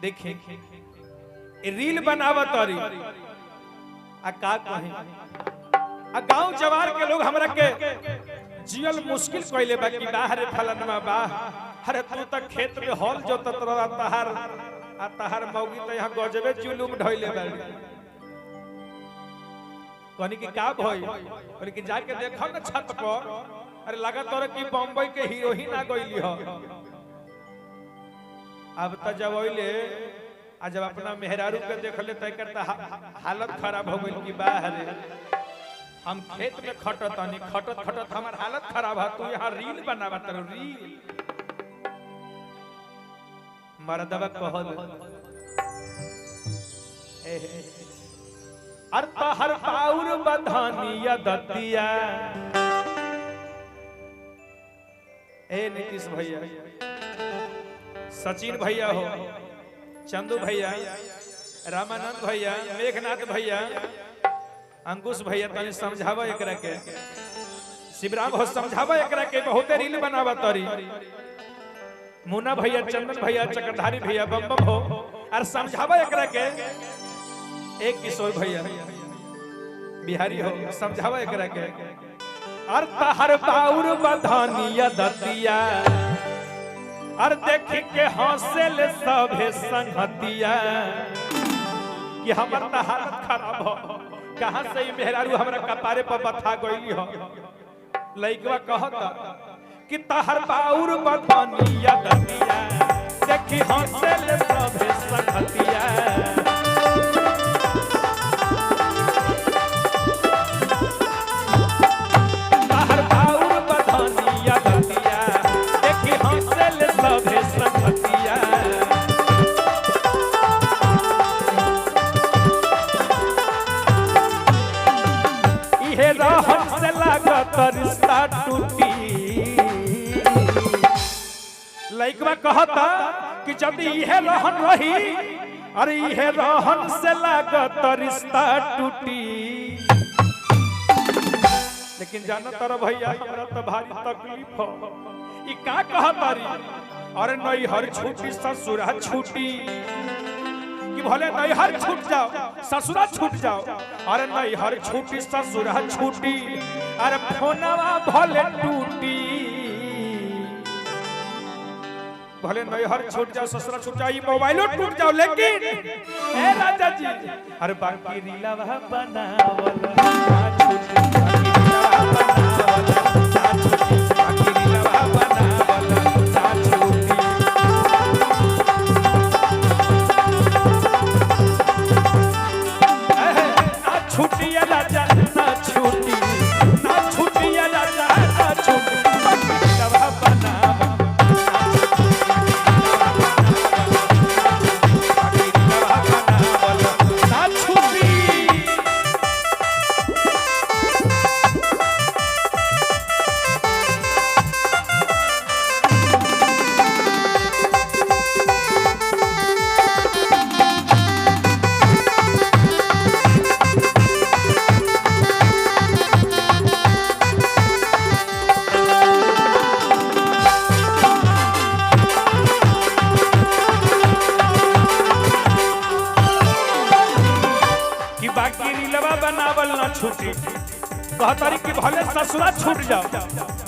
देखे रील बनावत अरी आ का कहे आ गांव जवार के लोग हमरा के जियल मुश्किल कइले बा कि बाहर फलनवा बा। अरे तू त खेत में हल जोतत रह तहार आ तहार मौगी त यहाँ गजबे जुलुम ढइले बा। कहनी कि का भई? कहनी कि जाके देखो ना छत पर, अरे लागत तोरे कि बम्बई के हीरोइन आ गइली ह। अब त जब अइले आ जब अपना मेहरारू के देखले त एकर त हालत खराब हो गइल कि बाहर हम खेत में खटत खटत खटत हमार हालत खराब है, तू यहाँ रील बनावत रील। मर्दवा कहल अर तहर पाउर बधानिया दतिया। ए नीतीश भैया, सचिन भैया हो, चंदू भैया, रामानंद भैया, मेघनाथ भैया, अंकुश भैया, तनी समझावा एकरा के। शिवराम हो समझावा एकरा के, बहुते रील बनावा तरी। मुन्ना भैया, चंदन भैया, चक्रधारी भैया, बम बम हो, और समझावा एकरा के। एक किशोर भैया बिहारी हो, समझावा एकरा के। अर तहर पाउर बधानिया दतिया, अर देख के हंसेल सभे संगतिया कि हमर त हालत खराब हो, कहां से ई मेहरारू हमरा कपारे पर बथा गइली हो। लइकवा कहत कि तहर पाउर बधानिया दतिया, देखी हंसेल सभे संगतिया। तहर पाउर बधानिया दतिया, देखी हंसेल सभे संगतिया। इहे रहन से लागत रिश्ता टूटी। लइकवा कहता कि जब इहे रहन रही, अरे इहे रहन से लागत रिश्ता टूटी। लेकिन जाना तर भैया हमरा तो भारी तकलीफ हो। ई का कहता री? अरे नैहर छूटी ससुरा छूटी, कि भले नैहर छूट जाओ ससुरा छूट जाओ, अरे नैहर छूटी ससुरा छूटी, अरे फोनवा भले टूटी। भले नैहर छूट जाओ ससुरा छूट जाओ, ये मोबाइलो टूट जाओ, लेकिन ए राजा जी अरे बाकी रीलावा बनावल ना छूटी, बाकी रीलावा बनावल ना छूटी, बाकी रीलावा बनावल ना छूटी। ना छूटी राजा ना छूटी, ना छूटी राजा ना छूटी, बाकी रीलावा बनावल ना छूटी। कि बाकी रीलवा बनावल ना छूटी। कहतारी कि भले ससुरा छूट जाओ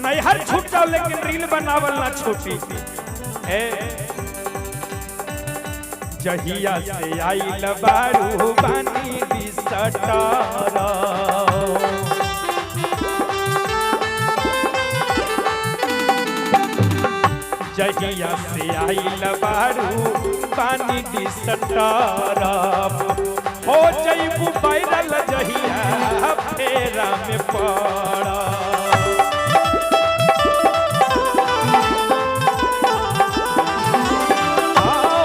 नैहर छूट जाओ, लेकिन रील बनावल ना छूटी। ए जहिया से आइल बारू बानी दिसटार, जहिया से आइल बारू बानी दिसटार, हो जइबू वायरल जहिया फेरा में पड़।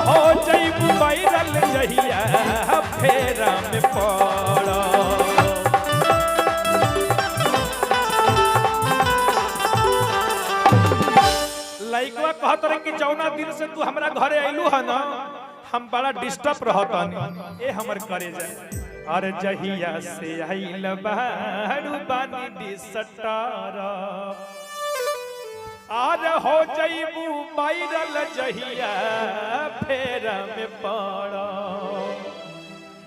हो जइबू वायरल जहिया फेरा में पड़। लइकवा कहत रहे कि जौना दिन से तू हमरा घरे अइलू ह ना, हम बड़ा डिस्टर्ब रहतानी, ए हमर करे जाए। अरे जहिया से आइल बारू बानी डिसटार, आर हो जईबू वायरल जहिया फेरा में पड़,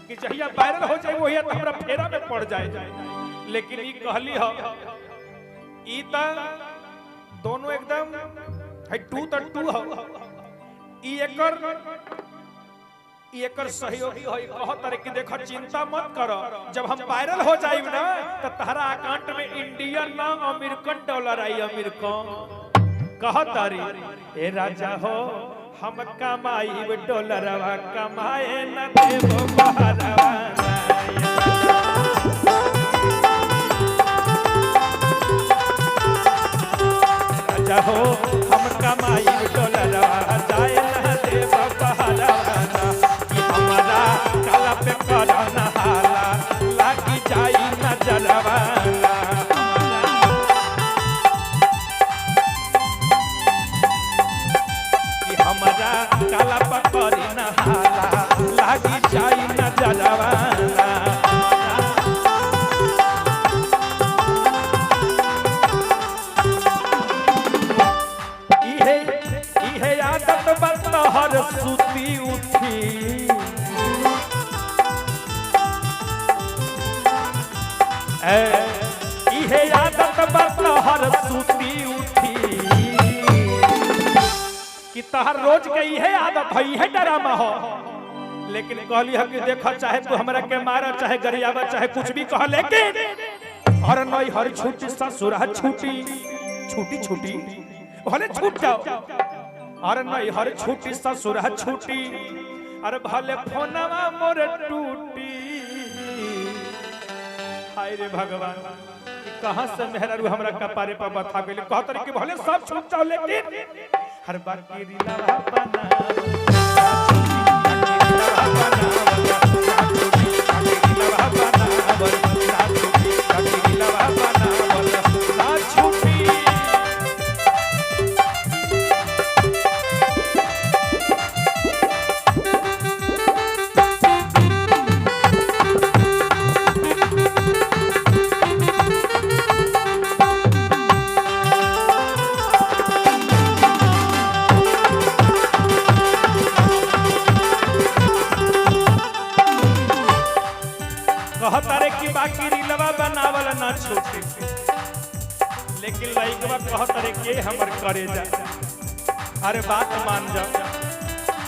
कि जहिया वायरल हो जाए वही तो हमरा फेरा में पड़ जाए। लेकिन ई कहली हो, ई त दोनों एकदम है, टू त टू हो। ई एकर सहयोगी हो, कहत रे कि देखो चिंता मत करो, जब हम वायरल हो जाइब ना तो तहरा अकाउंट में इंडियन ना अमेरिकन डॉलर आई, अमेरिकन। कहत रे ए राजा हो हम कमाई डॉलरवा कमाए न देबो बहरवा। राजा हो हम कमाई डॉलरवा जाए न देबो बहरवा, कि हमारा काला पे करना हाला लागी जाई नजरवा। कि हमारा काला पकड़ी नहाला लागी जाई नजरवा। इहे इहे आदत बतहर सुती उठी, ए इहे आदत बतहर सुती उठी, कि तहर रोज के इहे आदत है, इहे डरामा हो। लेकिन कहली है कि देखो चाहे तू हमरा के मारा चाहे गरियावा चाहे कुछ भी कह, लेकिन हर नई हर छूटी ससुर छूटी छूटी छूटी भले छूट जाओ, अरे नई हर छूटी ससुर छूटी, अरे भले फोनवा मोर टूटी। हाय रे भगवान, कहां से मेहरारू हमरा कपारे पर बथा गेल। कहत रे कि भले सब छूट जाओ लेकिन हर बाकी रिलावा बना, कहता रे कि बाकी रिलवा बनावल ना छूटी, लेकिन लइकवा कहता रे के हमर करे जा, अरे बात मान जा,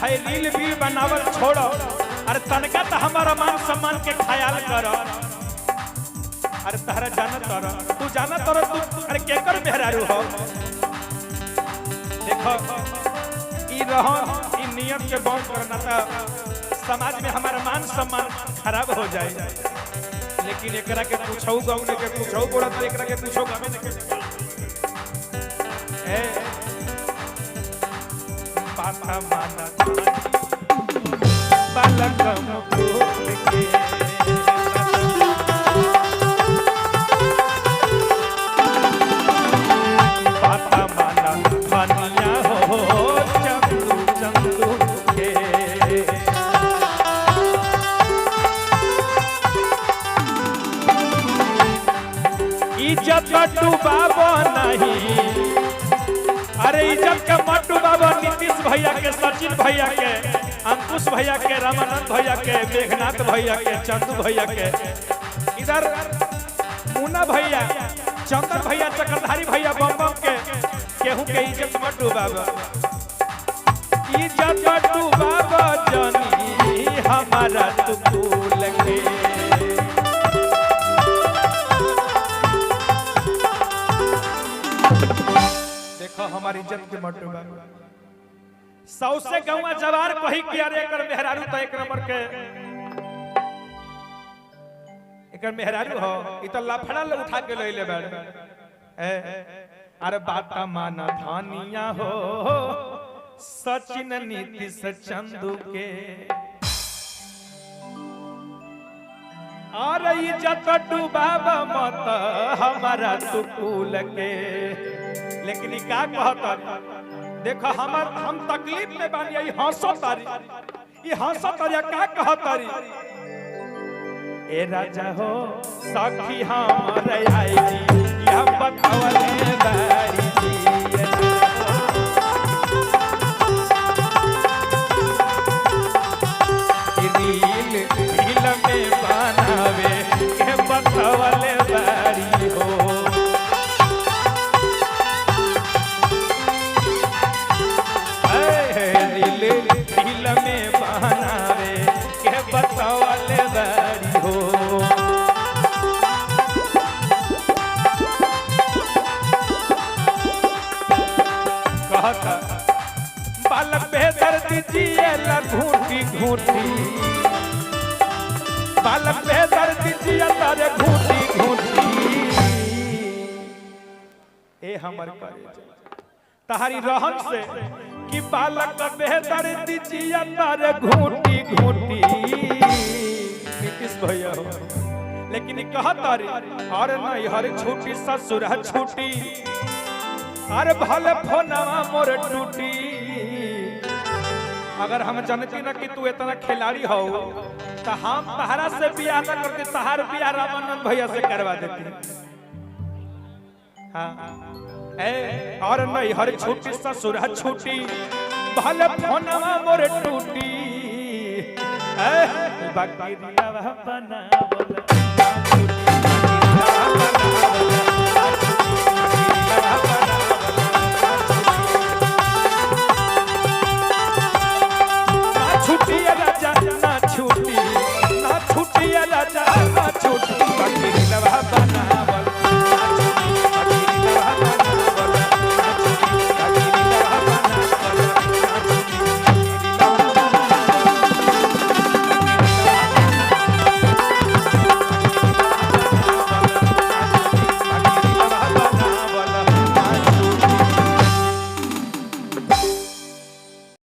है रील बील बनावल छोड़ो, अरे तनका तो हमारा मान सम्मान के ख्याल करो। अरे तहरा जाना तर, तू जाना तर, तू अरे केकर मेहरारू हो। देखो ई रहन ई नियम के बंद करना था समाज में हमारा मान सम्मान खराब हो जाए। लेकिन एकरा के कुछौ गौने के कुछौ बोलत, एकरा के कुछौ गावे ने के ए पापा माना बालक मुकुट के, पापा माना बनिया हो चंदू चंदू के। इज्जत डूबाबो नहीं, अरे इज्जत के मत डूबाबो नीतीश भैया के, सचिन भैया के, अंकुश भैया के, रामानंद भैया के, मेघनाथ भैया के, चंदू भैया के, इधर मुन्ना भैया, चंदन भैया, चक्रधारी भैया, बम बम के, केहू के इज्जत मत डूबाबो। इज्जत डूबाबो जानी हमारा तुकुल के। देखो हमारी इज्जत के मत डूबाबो। सौ से गौवा जवार कही कि अरे एकर मेहरारू तो एक नंबर के, एकर मेहरारू हो, इ तो लफड़ा ले उठा के लइले बाड़। ए अरे बात माना धानिया हो सचिन नीतीश चंदू के, अरे इज्जत डूबाब मत हमारा तुकुल के। लेकिन का कहता देखो हमार हम तकलीफ में बानी, ई हंसो तारी, ई हंसो तारी का कहतारी, ए राजा हो सखी हमर आई जी, यह बतावले बारी जी। घूटी, बालक बेदर्द जिया तारे घूटी घूटी। ए हमर करे तहारी रहन से कि बालक बेदर्द जिया तारे घूटी घूटी। नीतीश भैया हो, लेकिन ई कहत तारी और नहीं हर छूटी ससुर छूटी, अरे भले फोनवा मोर टूटी। अगर हम जानती ना कि तू इतना खिलाड़ी हो तो हम तहरा से बियाह ना करते, तहार बियाह रामानंद भैया से करवा देती। हाँ ए और नहीं हर छूटी ससुर छूटी, भले फोनवा मोर टूटी। ए बाकी रियावा बनावल ना छूटी, बाकी रियावा